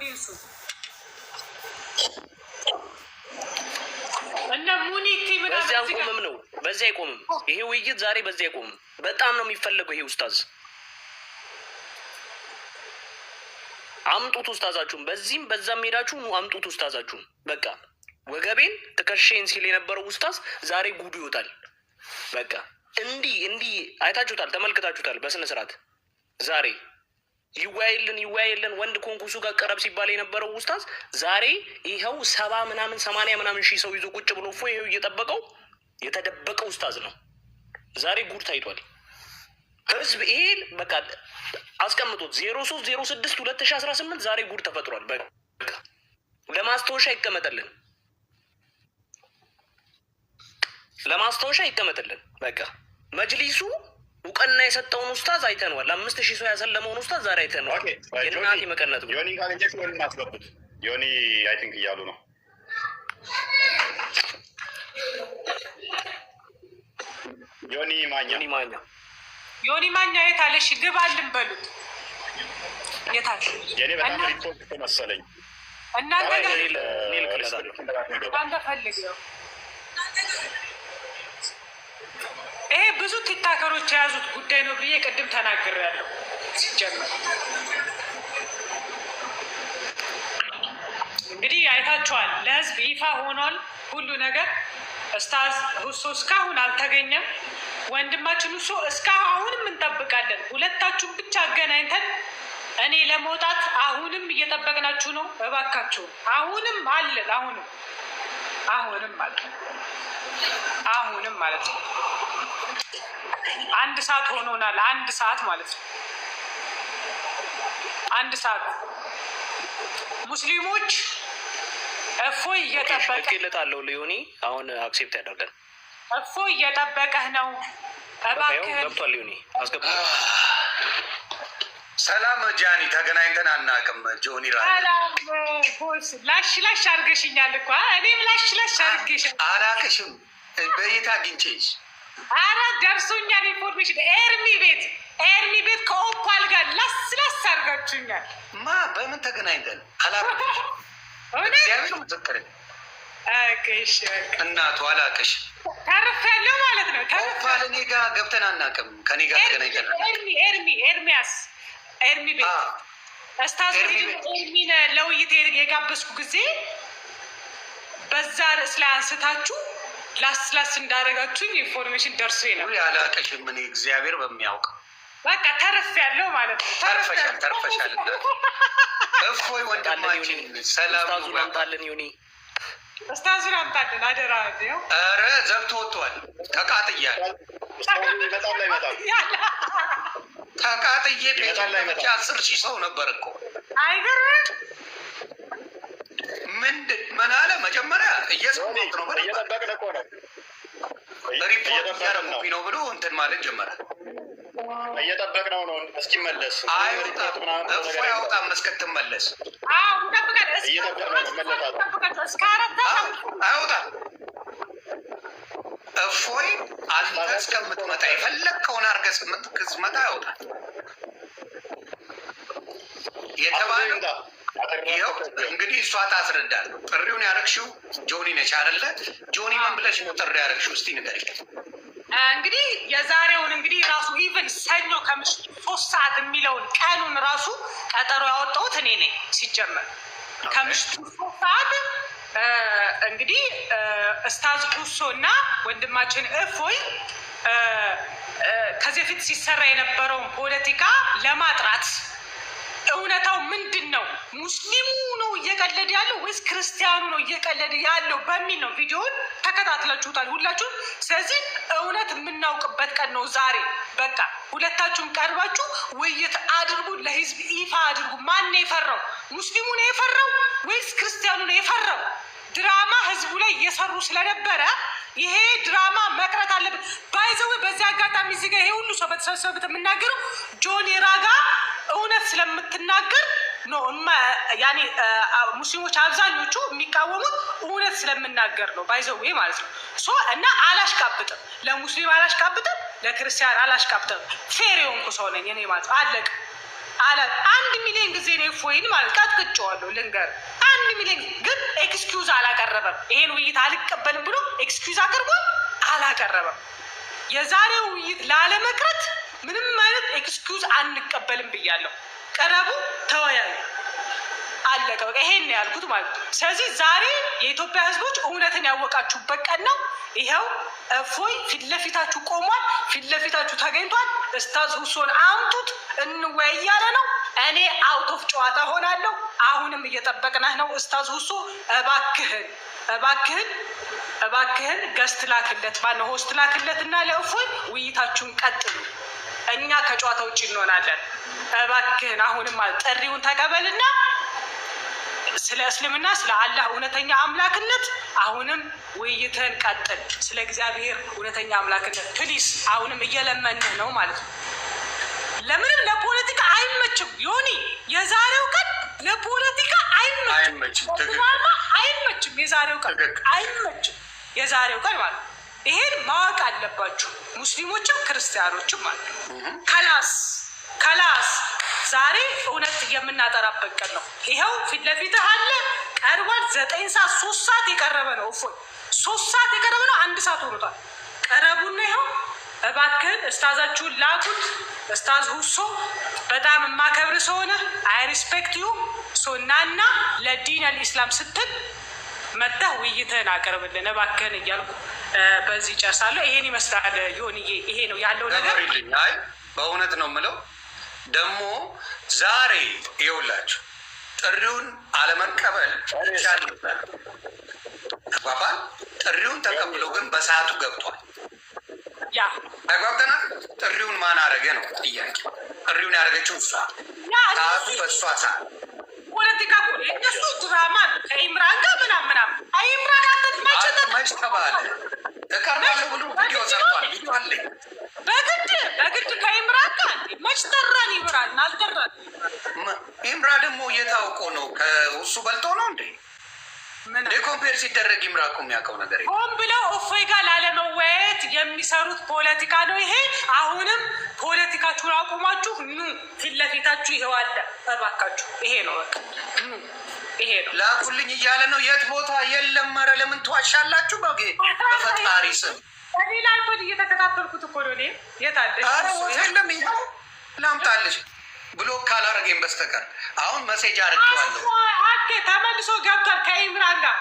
Audience ኡ እነ ሙኒቲ ምናምን በዚያ እዚህ ጋር አንቆምም ነው፣ በዚያ አይቆምም። ይሄ ውይይት ዛሬ በዚያ አይቆምም። በጣም ነው የሚፈለገው ይሄ ኡስታዝ። አምጡት ኡስታዛችሁን፣ በዚህም በዛም ሄዳችሁ ኑ አምጡት ኡስታዛችሁን። በቃ ወገቤን ትከሻዬን ሲል የነበረው ኡስታዝ ዛሬ ጉዱ ይወጣል። በቃ እንዲህ እንዲህ አይታችሁታል፣ ተመልክታችሁታል በስነ ስርዓት ዛሬ ይወያይልን ይወያይልን ወንድ ኮንኩሱ ጋር ቀረብ ሲባል የነበረው ኡስታዝ ዛሬ ይኸው 70 ምናምን 80 ምናምን ሺህ ሰው ይዞ ቁጭ ብሎ እፎ ይኸው እየጠበቀው የተደበቀው ኡስታዝ ነው። ዛሬ ጉድ ታይቷል። ህዝብ ይሄን በቃ አስቀምጡት። 03/06/2018 ዛሬ ጉድ ተፈጥሯል። በቃ ለማስታወሻ ይቀመጥልን፣ ለማስታወሻ ይቀመጥልን። በቃ መጅሊሱ እውቅና የሰጠውን ኡስታዝ አይተነዋል። 5,000 ሰው ያሰለመውን ኡስታዝ ዛሬ አይተነዋል። Okay፣ የእናቴ መቀነት ነው። ዮኒ ካገኘሽ ዮኒን አስገቡት። ዮኒ I think እያሉ ነው። ዮኒ ማኛ ዮኒ ማኛ ዮኒ ማኛ የት አለ? እሺ ግባልን በሉት። የት አለ? የኔ በጣም እና- ሪፖርት እኮ መሰለኝ። እናንተ ጋር እኔ እልክለታለሁ። እናንተ ፈልገው ይሄ ብዙ ቲክታከሮች የያዙት ጉዳይ ነው ብዬ ቅድም ተናግሬያለሁ። ሲጀመር እንግዲህ አይታችኋል፣ ለህዝብ ይፋ ሆኗል ሁሉ ነገር። ኡስታዝ ሁሶ እስካሁን አልተገኘም። ወንድማችን ሁሶ እስካሁን አሁንም እንጠብቃለን። ሁለታችሁም ብቻ አገናኝተን እኔ ለመውጣት አሁንም እየጠበቅናችሁ ነው። እባካችሁ አሁንም አለን፣ አሁንም አሁንም አለን፣ አሁንም ማለት ነው። አንድ ሰዓት ሆኖናል። አንድ ሰዓት ማለት ነው። አንድ ሰዓት ሙስሊሞች እፎይ እየጠበቀ ልኬለታለሁ ለዮኒ አሁን accept ያደርጋል። እፎይ እየጠበቀህ ነው። ይኸው እባክህን ገብቷል። ዮኒ አስገባ። ሰላም ጃኒ፣ ተገናኝተን አናውቅም። ጆኒ ራ ሰላም boss፣ ላሽ ላሽ አድርገሽኛል እኮ እኔም ላሽ ላሽ አድርጌሻል። አላቅሽም። በየት አግኝቼሽ? አረ ደርሶኛል information። ኤርሚ ቤት ኤርሚ ቤት ከኦፓል ጋር ላስ ላስ አድርጋችሁኛል። ማ በምን ተገናኝተን? አላቅሽም። እውነት እግዚአብሔር ምስክር፣ Okay፣ እሺ፣ በቃ እናቱ አላቅሽ። ተርፌያለሁ ማለት ነው። ኦፓል ተርፌያለሁ። እኔ ጋ ገብተን አናውቅም። ከኔ ጋር ተገናኝተን አናውቅም። ኤርሚ ኤርሚ ኤርሚያስ ኤርሚ ቤት እስታዝ ኤርሚ ወሂድን ቤት። ኤርሚን ለውይይት የጋበዝኩ ጊዜ በዛ ርዕስ ላይ አንስታችሁ ላስ ላስ እንዳደረጋችሁኝ information ደርሶ ነበር። ውይ አላቅሽም። እኔ እግዚአብሔር በሚያውቅ በቃ ተርፌያለሁ ማለት ነው። ተርፈሻል፣ ተርፈሻል። እናቱ እፎይ ወንድማችን ሰላም ኡስታዙን ነው። አምጣልን ዮኒ። እስታዙን አምጣልን አደራ። ነው ኧረ ዘግቶ ወጥቷል። ተቃጥያለሁ፣ ይመጣል አይመጣም? ተቃጥዬ ቤት ይመጣል አይመጣም? 10,000 ሰው ነበር እኮ። አይገርምም? ምንድን ምን አለ መጀመሪያ እየሰማሁት ነው በደንብ እየጠበቅን እኮ ነው። ሪፖርት እየጠበቅን ነው። እያደረኩብኝ ነው ብሎ እንትን ማለት ጀመረ። እየጠበቅነው ነው እስኪመለስ። አይወጣም፣ እፎይ አይወጣም እስክትመለስ አዎ እንጠብቃለን። እስከ እየጠበቅን ነው፣ ይመለሳል። እንጠብቃቸው። እስከ 4 ሰዓት አይወጣም። እፎይ አንተ እስከምትመጣ የፈለግከውን አድርገህ እስክትመጣ አይወጣም የተባለው ይኸው እንግዲህ እሷ ታስረዳለህ። ጥሪውን ያደረግሽው ጆኒ ነች አይደለ? ጆኒ ምን ብለሽ ነው ጥሪ ያደረግሽው? እስቲ ንገሪኝ። እንግዲህ የዛሬውን እንግዲህ ራሱ even ሰኞ ከምሽቱ 3 ሰዓት የሚለውን ቀኑን ራሱ ቀጠሮ ያወጣሁት እኔ ነኝ። ሲጀመር ከምሽቱ 3 ሰዓት እንግዲህ እስታዝ ሁሶ እና ወንድማችን እፎይ ከዚህ በፊት ሲሰራ የነበረውን ፖለቲካ ለማጥራት እውነታው ምንድን ነው? ሙስሊሙ ነው እየቀለደ ያለው ወይስ ክርስቲያኑ ነው እየቀለደ ያለው በሚል ነው። ቪዲዮውን ተከታትላችሁታል ሁላችሁም። ስለዚህ እውነት የምናውቅበት ቀን ነው ዛሬ። በቃ ሁለታችሁም ቀርባችሁ ውይይት አድርጉ፣ ለህዝብ ይፋ አድርጉ። ማን ነው የፈራው? ሙስሊሙ ነው የፈራው ወይስ ክርስቲያኑ ነው የፈራው? ድራማ ህዝቡ ላይ እየሰሩ ስለነበረ ይሄ ድራማ መቅረት አለበት። By the way በዚህ አጋጣሚ እዚህ ጋር ይሄ ሁሉ ሰው በተሰበሰበበት የምናገረው ጆኒ ራጋ እውነት ስለምትናገር ነው። ያኔ ሙስሊሞች አብዛኞቹ የሚቃወሙት እውነት ስለምናገር ነው። By the way ማለት ነው። So እና አላሽቃብጥም፣ ለሙስሊም አላሽቃብጥም፣ ለክርስቲያን አላሽቃብጥም። Fair የሆንኩ ሰው ነኝ እኔ ማለት ነው። አለቅ አለ 1 ሚሊዮን ጊዜ ነው እፎይን ማለት ቀጥቅጬዋለሁ። ልንገር፣ 1 ሚሊዮን ግን excuse አላቀረበም። ይሄን ውይይት አልቀበልም ብሎ excuse አቅርቧል? አላቀረበም። የዛሬው ውይይት ላለመቅረት ምንም አይነት excuse አንቀበልም ብያለሁ። ቀረቡ፣ ተወያዩ፣ አለቀ። በቃ ይሄን ነው ያልኩት ማለት ነው። ስለዚህ ዛሬ የኢትዮጵያ ሕዝቦች እውነትን ያወቃችሁበት ቀን ነው። ይኸው እፎይ ፊት ለፊታችሁ ቆሟል፣ ፊት ለፊታችሁ ተገኝቷል። ኡስታዝ ሁሶን አምጡት እንወያይ እያለ ነው። እኔ out of ጨዋታ ሆናለሁ። አሁንም እየጠበቅነህ ነው። ኡስታዝ ሁሶ እባክህን፣ እባክህን፣ እባክህን guest ላክለት፣ ማነው host ላክለት እና ለእፎይ ውይይታችሁን ቀጥሉ። እኛ ከጨዋታ ውጭ እንሆናለን። እባክህን አሁንም ጥሪውን ተቀበልና ስለ እስልምና፣ ስለ አላህ እውነተኛ አምላክነት አሁንም ውይይትህን ቀጥል። ስለ እግዚአብሔር እውነተኛ አምላክነት please፣ አሁንም እየለመንህ ነው ማለት ነው። ለምንም ለፖለቲካ አይመችም። ዮኒ፣ የዛሬው ቀን ለፖለቲካ አይመችም፣ ድራማ አይመችም። የዛሬው ቀን አይመችም። የዛሬው ቀን ማለት ነው። ይሄን ማወቅ አለባችሁ ሙስሊሞችም ክርስቲያኖችም ማለት ነው። خلاص خلاص፣ ዛሬ እውነት የምናጠራበት ቀን ነው። ይኸው ፊት ለፊትህ አለ፣ ቀርቧል። 9 ሰዓት 3 ሰዓት የቀረበ ነው። እፎይ 3 ሰዓት የቀረበ ነው። 1 ሰዓት ሆኖታል። ቀረቡና ይኸው እባክህን እስታዛችሁን ላኩት። እስታዝ ሁሶ፣ በጣም የማከብር ሰሆነ I respect you so ናና ለዲን አልኢስላም ስትል መጥተህ ውይይትህን አቅርብልን እባክህን እያልኩ በዚህ ጨርሳለሁ። ይሄን ይመስላል ዮኒዬ፣ ይሄ ነው ያለው ነገር። አይ በእውነት ነው የምለው። ደግሞ ዛሬ ይኸውላችሁ ጥሪውን አለመቀበል ይቻል ነበር። ተግባባል። ጥሪውን ተቀብሎ ግን በሰዓቱ ገብቷል። ተግባብተናል። ጥሪውን ማን አደረገ ነው ጥያቄ። ጥሪውን ያደረገችው እሷ፣ ሰዓቱ በእሷ ሰዓት። ፖለቲካ እነሱ ድራማ ከኢምራን ጋር ምናምን ምናምን። ኢምራን አንተ መቼ መች ተባለ? እቀርባለሁ ብሎ ቪዲዮ ሰርቷል። ቪዲዮ አለኝ። በግድ በግድ ከኢምራን ጋር መች ጠራን? ኢምራን አልጠራን። ኢምራ ደግሞ የታውቆ ነው? ከእሱ በልጦ ነው እንዴ? Compare ሲደረግ ኢምራ እኮ የሚያውቀው ነገር ሆን ብለው እፎይ ጋር ላለመወያየት የሚሰሩት ፖለቲካ ነው ይሄ። አሁንም ፖለቲካችሁን አቁማችሁ ኑ፣ ፊት ለፊታችሁ ይሄው አለ። እባካችሁ ይሄ ነው በቃ ኑ፣ ይሄ ነው። ላኩልኝ እያለ ነው። የት ቦታ የለም። ኧረ ለምን ትዋሻላችሁ? በፈጣሪ ስም። ሌላ iPod እየተከታተልኩት እኮ ነው እኔ። የት አለ? ኧረ ወት የለም። ይኸው ላምጣልሽ ብሎ ካላረገኝ በስተቀር አሁን message አድርጌዋለሁ። Okay፣ ተመልሶ ገብቷል ከኢምራን ጋር፣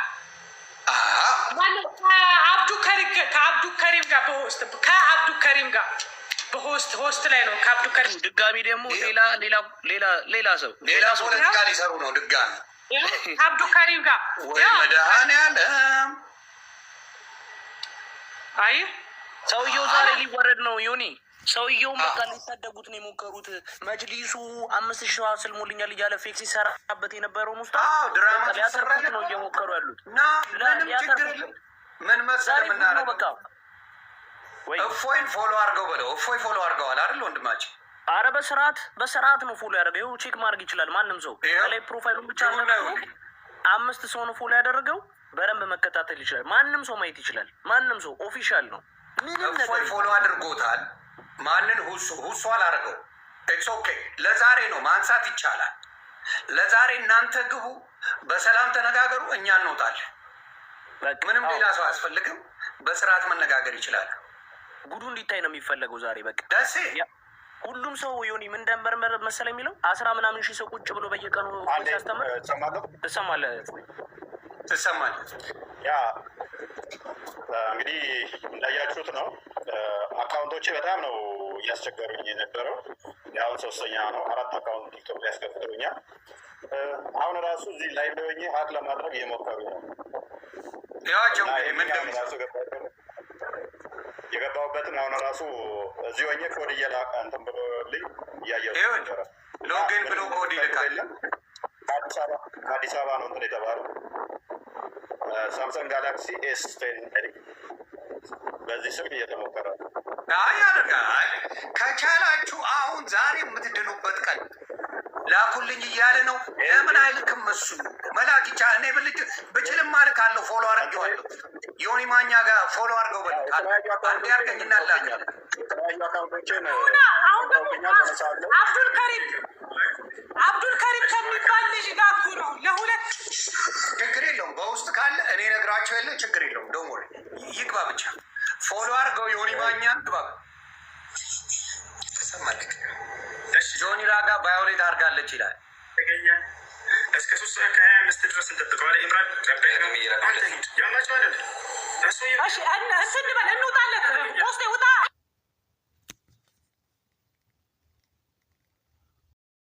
ከአብዱ ከሪም ጋር በ host፣ ከአብዱ ከሪም ጋር በ host፣ host ላይ ነው ከአብዱ ከሪም። ድጋሚ ደግሞ ሌላ ሌላ ሌላ ሌላ ሰው። ሌላ ፖለቲካ ሊሰሩ ነው ድጋሚ። ከአብዱ ከሪም ጋር። ወይ መድኃኒዓለም! አይ። ሰውየው ዛሬ ሊወረድ ነው ዮኒ። ሰውየውን በቃ ሊታደጉት ነው የሞከሩት። መጅሊሱ 5,000 ሰው አስልሞልኛል እያለ fake ሲሰራበት የነበረውን ውስጥ ድራማ ሊያተርፉት ነው እየሞከሩ ያሉት። እና ምንም ችግር የለም። ምን መሰለህ የምናደርገው በቃ እፎይን follow አድርገው በለው። እፎይ follow አድርገዋል አይደል ወንድማችን? አረ በስርዓት በስርዓት ነው follow ያደረገው። ይኸው check ማድረግ ይችላል ማንም ሰው። ከላይ profile ኡን ብቻ አምስት ሰው ነው follow ያደረገው። በደንብ መከታተል ይችላል። ማንም ሰው ማየት ይችላል። ማንም ሰው official ነው። ምንም ነገር እፎይ follow አድርጎታል። ማንን? ሁሱ፣ ሁሱ አላደረገው። It's okay። ለዛሬ ነው፣ ማንሳት ይቻላል። ለዛሬ እናንተ ግቡ፣ በሰላም ተነጋገሩ፣ እኛ እንወጣለን። ምንም ሌላ ሰው አያስፈልግም። በስርዓት መነጋገር ይችላል። ጉዱ እንዲታይ ነው የሚፈለገው ዛሬ በቃ። ደሴ። ሁሉም ሰው ዮኒ ምን እንደመርመር መሰለኝ የሚለው 10 ምናምን ሺህ ሰው ቁጭ ብሎ በየቀኑ ሲያስተምር ትሰማለህ። ትሰማለህ። Yeah፣ እንግዲህ እንዳያችሁት ነው። Account ኦቼ በጣም ነው እያስቸገሩኝ የነበረው። አሁን ሶስተኛ ነው፣ አራት account ቲክቶክ ላይ ያስከፍተውኛል። አሁን ራሱ እዚህ ላይ ሆኜ hack ለማድረግ እየሞከሩ ነው። ያቸው ምን ራሱ የገባሁበትን አሁን ራሱ እዚህ ሆኜ ኮድ እየላከ እንትን ብሎልኝ እያየሁት ነበረ። Login ብሎ ኮድ ይልካል። ከአዲስ አበባ ነው እንትን የተባለው፣ Samsung Galaxy S10 በዚህ ስልክ እየተሞከረ ነው። አይ ያደርጋል። ከቻላችሁ አሁን ዛሬ የምትድኑበት ቀን ላኩልኝ እያለ ነው። ለምን አይልክም? እሱ መላክ ይቻላል። እኔ ብልጭ ብችልማ እኔንም አልካለሁ፣ follow አድርጌዋለሁ። ዮኒ ማኛ ጋር follow አድርገው በሉት። የተለያዩ አንዴ አካውንቶቼን አድርገኝና ላክ። የተለያዩ አካውንቶቼን ሁና አሁን ደግሞ ቆርጠውብኛል፣ እነሳለሁ። አብዱል ከሪም፣ አብዱል ከሪም ከሚባል ልጅ ጋር እኮ ነው ለሁለት ችግር የለውም። በውስጥ ካለ እኔ ነግራቸው የለ፣ ችግር የለውም። Don't worry፣ ይግባ ብቻ፣ follow አድርገው ዮኒ ማኛ ግባ። ተሰማልክ ጆኒ ራጋ violate አድርጋለች ይላል። ተገኘ። እስከ 3 ሰዓት ከ25 ድረስ እንጠብቀዋለን። ኢምራን ጠበቅ ነው። አንተ ሂድ ያማቸው አይደል እሱ እሺ እንትን እንበል፣ እንውጣለት። ቆስጤ ውጣ።